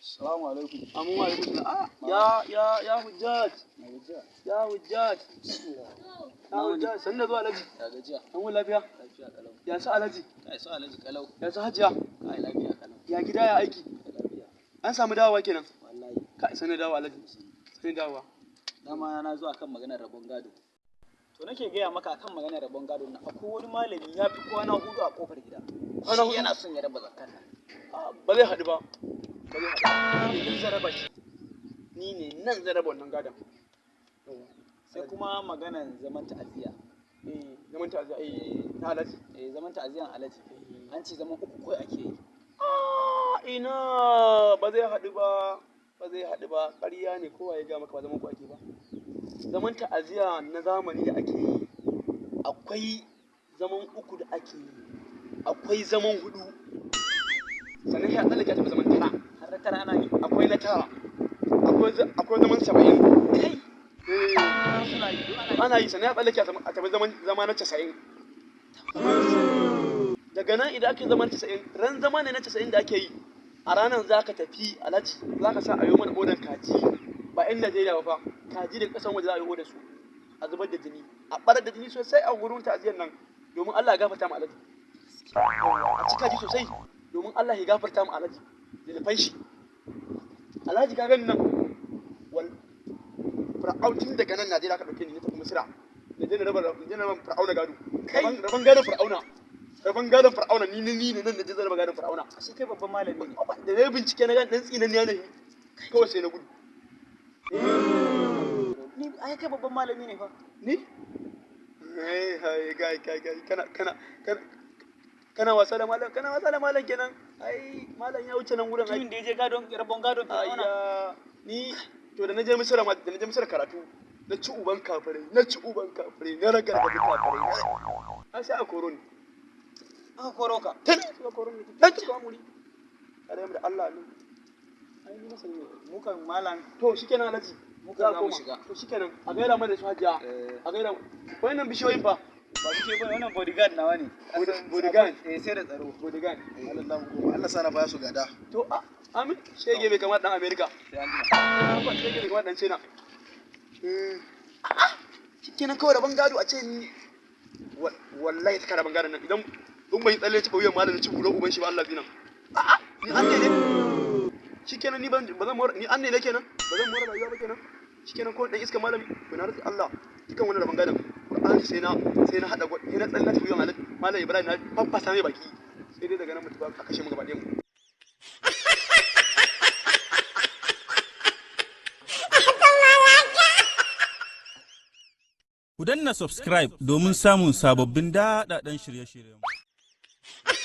Salamu alaikum. Amin wa alaikum salam. Ah, ya ya ya Hujjaj. Ya Hujjaj. Ya Hujjaj, sannu da zuwa Alhaji. Ya gajiya. An wuni lafiya? Lafiya kalau. Ya su Alhaji? Kai su Alhaji kalau. Ya su Hajiya? Kai lafiya kalau. Ya gida ya aiki? Lafiya. An samu dawowa kenan. Wallahi. Ka sannu dawowa Alhaji. Sannu dawowa. Dama na zo akan maganar rabon gado. To nake gaya maka akan maganar rabon gado na akwai wani malami ya fi kwana 4 a kofar gida. Kwana Shi huɗu? yana son ya raba zakkan nan. Ah, ba zai haɗu ba. Ba zai haɗu ba. Ni ne zan raba shi. Ni ne nan zan raba wannan gadon. Yawwa. Sai kuma maganar zaman ta'aziyya. Eh, zaman ta'aziyya eh na Alhaji. Eh, zaman ta'aziyyan Alhaji. An ce zaman 3 kawai ake yi. Ah, ina ba zai haɗu ba. Ba zai haɗu ba. Ƙarya ne kowa ya ga maka ba zaman ku ake ba. Zaman ta'aziyya na zamani da ake yi, akwai zaman 3 da ake yi, akwai zaman 4, sannan sai a tsallake a tafi zaman 9. Har na 9 ana yi. Akwai na 9, akwai zaman 70. Kai. Eh, Suna yi, duk ana yi. ana yi, sannan a tsallake a tafi zama na 90. Daga nan idan aka yi zaman 90, ran zama ne na 90 da ake yi, a ranar za ka tafi Alhaji, za ka sa a yi mana odan kaji, ba 'yan Najeriya ba fa, kaji daga ƙasan waje za a yi odan su, a zubar da jini, a ɓarar da jini sosai a wurin ta'aziyyar nan, domin Allah ya gafarta mu Alhaji. A ci kaji sosai, domin Allah ya gafarta mu Alhaji, da nufan shi. Alhaji ka gani nan, wal Fir'aun tun daga nan Najeriya ka ɗauke ni na tafi Misira, na je na raba Fir'auna gado. Rabon gadon Fir'auna. Rabon gadon Fir'auna ni ne nan na je zan raba gadon Fir'auna. Ashe kai babban malami ne. Da na yi bincike na ga ɗan tsinan ne ne kawai sai na gudu. Ni ai kai babban malami ne fa. Ni? Hai hai gai gai gai kana kana kana kana wasa da malam, kana wasa da malam kenan. Ai malam ya wuce nan gurin ai. Mutumin da ya je gadon rabon gadon Fir'auna. Ayya ni to da na je Misira ma, da na je Misira karatu, na ci uban kafirai, na ci uban kafirai, na ragargaji kafirai. Ai sai a koro ni. Aka koro ka. Tun suka koro ni. Tun suka muri. Kare mu da Allah ne. Ai ni masani ne. Mu kan malam. To shikenan Alhaji. Mu Za kan a za mu koma. shiga. To shikenan a gaira mana da su Hajiya. Eh. A gaira wayannan bishiyoyin fa. Ba bishiyoyi bane, wannan bodyguard nawa ne. Bodyguard. Eh, sai da tsaro. Bodyguard. Allah za mu koma. Allah sa na ba su gada. To a amin shege bai kamata dan America. Sai an jima. Ba shege bai kamata dan China. Eh. Shikenan kawai rabon gado a ce ni wallahi ta rabon gadon nan idan in bai tsalle ci wuyan malamin ci gura uban shi ba Allah zinan. A'a ni an ne ne. Shikenan ni ban ba zan mora ni an ne ne kenan. Ba zan mora rayuwa ba kenan. Shikenan ko dan iska malami na rantsi Allah dukan wannan rabon gadon Qur'ani sai na sai na hada sai na tsalle ci wuyan malam Ibrahim na faffasa mai baki. Sai dai daga nan mutu a kashe mu gaba ɗayan mu. Ku danna subscribe domin samun sababbin daɗaɗɗen shirye-shiryenmu.